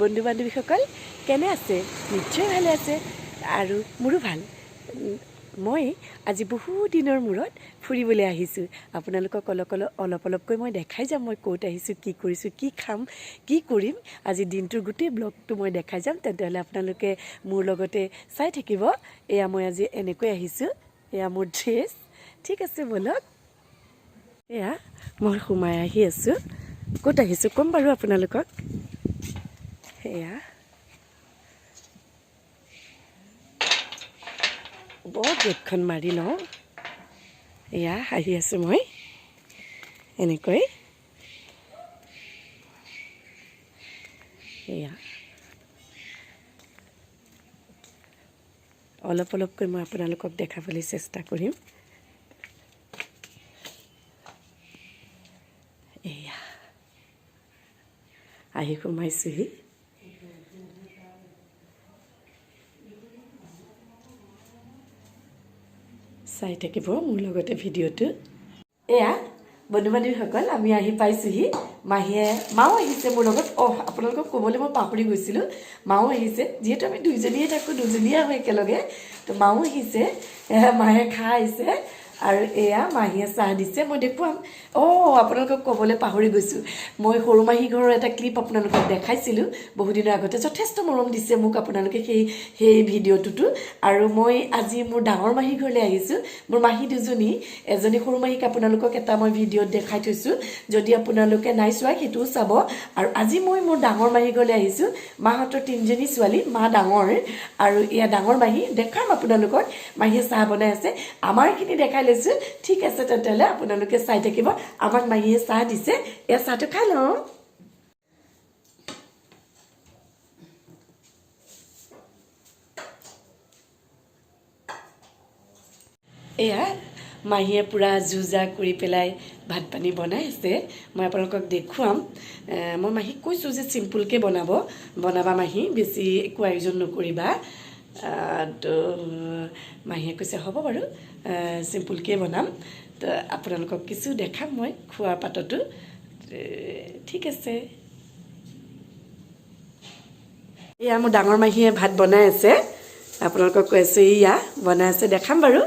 বন্ধু বান্ধৱীসকল, কেনে আছে? নিশ্চয় ভালে আছে আৰু মোৰো ভাল। মই আজি বহু দিনৰ মূৰত ফুৰিবলৈ আহিছোঁ। আপোনালোকক অলপ অলপ অলপ অলপকৈ মই দেখাই যাম মই ক'ত আহিছোঁ, কি কৰিছোঁ, কি খাম, কি কৰিম। আজি দিনটোৰ গোটেই ব্লগটো মই দেখাই যাম। তেন্তে আপোনালোকে মোৰ লগতে চাই থাকিব। এয়া মই আজি এনেকৈ আহিছোঁ, এয়া মোৰ ড্ৰেছ। ঠিক আছে, ব'লক। এয়া মই সোমাই আহি আছোঁ। ক'ত আহিছোঁ ক'ম বাৰু আপোনালোকক। এয়া বৰ গেটখন মাৰি লওঁ। এয়া আহি আছোঁ মই এনেকৈ। এয়া অলপ অলপকৈ মই আপোনালোকক দেখাবলৈ চেষ্টা কৰিম। এয়া আহি সোমাইছোহি। চাই থাকিব মোৰ লগতে ভিডিঅ'টো। এয়া বন্ধু বান্ধৱীসকল, আমি আহি পাইছোহি। মাহীয়ে, মাও আহিছে মোৰ লগত। অহ, আপোনালোকক ক'বলৈ মই পাহৰি গৈছিলোঁ, মাও আহিছে। যিহেতু আমি দুইজনীয়ে থাকোঁ, দুজনীয়ে আহোঁ একেলগে, তো মাও আহিছে। মায়ে খাই আহিছে আৰু এয়া মাহীয়ে চাহ দিছে, মই দেখুৱাম। অঁ, আপোনালোকক ক'বলৈ পাহৰি গৈছোঁ, মই সৰু মাহী ঘৰৰ এটা ক্লিপ আপোনালোকক দেখাইছিলোঁ বহুদিনৰ আগতে। যথেষ্ট মৰম দিছে মোক আপোনালোকে সেই সেই ভিডিঅ'টোতো। আৰু মই আজি মোৰ ডাঙৰ মাহী ঘৰলৈ আহিছোঁ। মোৰ মাহী দুজনী, এজনী সৰু মাহীক আপোনালোকক এটা মই ভিডিঅ'ত দেখাই থৈছোঁ, যদি আপোনালোকে নাই চোৱা সেইটোও চাব। আৰু আজি মই মোৰ ডাঙৰ মাহী ঘৰলৈ আহিছোঁ। মাহঁতৰ তিনিজনী ছোৱালী, মা ডাঙৰ আৰু এয়া ডাঙৰ মাহী। দেখাম আপোনালোকক, মাহীয়ে চাহ বনাই আছে, আমাৰখিনি দেখাই লৈছোঁ। ঠিক আছে, তেতিয়াহ'লে আপোনালোকে চাই থাকিব। আমাক মাহীয়ে চাহ দিছে, এয়া চাহটো খাই লওঁ। এয়া মাহীয়ে পূৰা যো-জা কৰি পেলাই ভাত পানী বনাই আছে, মই আপোনালোকক দেখুৱাম। মই মাহীক কৈছোঁ যে চিম্পুলকৈ বনাব, বনাবা মাহী, বেছি একো আয়োজন নকৰিবা। তো মাহীয়ে কৈছে হ'ব বাৰু, চিম্পুলকৈ বনাম। তো আপোনালোকক কিছু দেখাম মই খোৱাৰ পাততো। ঠিক আছে। এয়া মোৰ ডাঙৰ মাহীয়ে ভাত বনাই আছে, আপোনালোকক কৈ আছোঁ, এয়া বনাই আছে, দেখাম বাৰু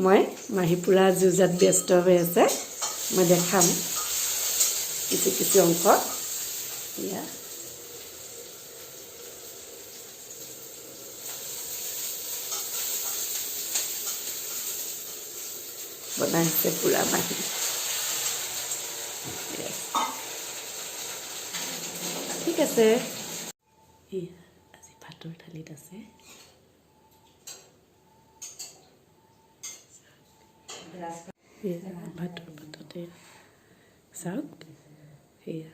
মই। মাহী পূৰা যুঁজাত ব্যস্ত হৈ আছে, মই দেখাম কিছু কিছু অংশ। এয়া বনাই আছে পূৰা মাহী। ঠিক আছে। এয়া আজি ভাতৰ থালিত আছে ভাতৰ পাততে, চাওক। সেয়া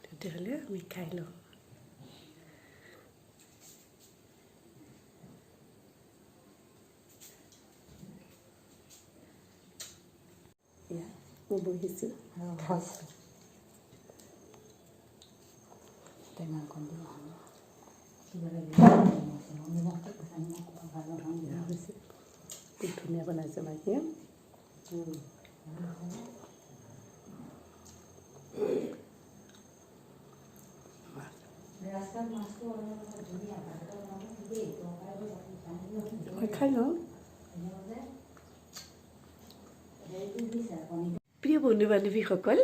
তেতিয়াহ'লে আমি খাই লওঁ। এয়া মই বহিছোঁ। খুব ধুনীয়া বনাইছে মাহীয়ে। মই খাই লওঁ। প্ৰিয় বন্ধু বান্ধৱীসকল,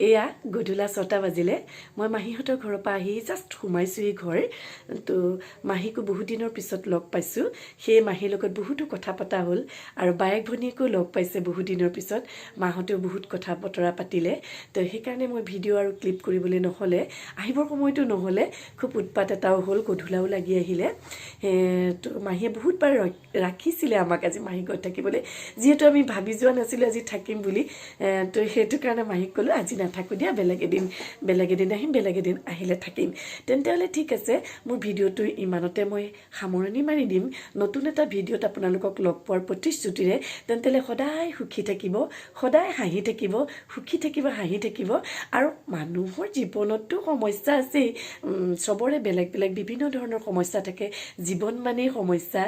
এয়া গধূলা 6টা বাজিলে। মই মাহীহঁতৰ ঘৰৰ পৰা আহি জাষ্ট সোমাইছোঁহি ঘৰ। তো মাহীকো বহুত দিনৰ পিছত লগ পাইছোঁ, সেই মাহীৰ লগত বহুতো কথা পতা হ'ল আৰু বায়েক ভনীয়েকো লগ পাইছে বহুত দিনৰ পিছত। মাহঁতেও বহুত কথা বতৰা পাতিলে। তো সেইকাৰণে মই ভিডিঅ' আৰু ক্লিপ কৰিবলৈ নহ'লে, আহিবৰ সময়তো নহ'লে, খুব উৎপাত এটাও হ'ল, গধূলাও লাগি আহিলে। তো মাহীয়ে বহুতবাৰ ৰাখিছিলে আমাক আজি মাহী ঘৰত থাকিবলৈ, যিহেতু আমি ভাবি যোৱা নাছিলোঁ আজি থাকিম বুলি। তো সেইটো কাৰণে মাহীক ক'লোঁ আজি নাথাকোঁ দিয়া, বেলেগ এদিন, বেলেগ এদিন আহিম, বেলেগ এদিন আহিলে থাকিম। তেন্তেহ'লে ঠিক আছে, মোৰ ভিডিঅ'টো ইমানতে মই সামৰণি মাৰি দিম। নতুন এটা ভিডিঅ'ত আপোনালোকক লগ পোৱাৰ প্ৰতিশ্ৰুতিৰে। তেন্তেহ'লে সদায় সুখী থাকিব, সদায় হাঁহি থাকিব, সুখী থাকিব, হাঁহি থাকিব। আৰু মানুহৰ জীৱনততো সমস্যা আছেই, চবৰে বেলেগ বেলেগ বিভিন্ন ধৰণৰ সমস্যা থাকে, জীৱন মানেই সমস্যা।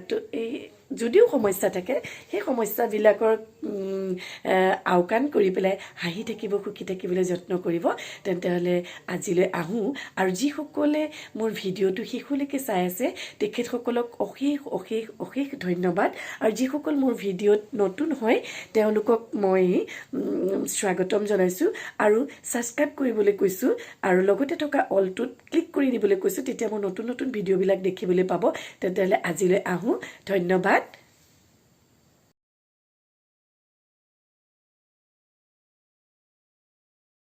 তো এই যদিও সমস্যা থাকে, সেই সমস্যাবিলাকৰ আওকাণ কৰি পেলাই হাঁহি থাকিব, সুখী থাকিবলৈ যত্ন কৰিব। তেন্তে হ'লে আজিলৈ আহোঁ। আৰু যিসকলে মোৰ ভিডিঅ'টো শেষলৈকে চাই আছে, তেখেতসকলক অশেষ অশেষ অশেষ ধন্যবাদ। আৰু যিসকল মোৰ ভিডিঅ'ত নতুন হয়, তেওঁলোকক মই স্বাগতম জনাইছোঁ আৰু ছাবস্ক্ৰাইব কৰিবলৈ কৈছোঁ আৰু লগতে থকা অলটোত ক্লিক কৰি দিবলৈ কৈছোঁ। তেতিয়া মোৰ নতুন নতুন ভিডিঅ'বিলাক দেখিবলৈ পাব। তেন্তে হ'লে আজিলৈ আহোঁ, ধন্যবাদ।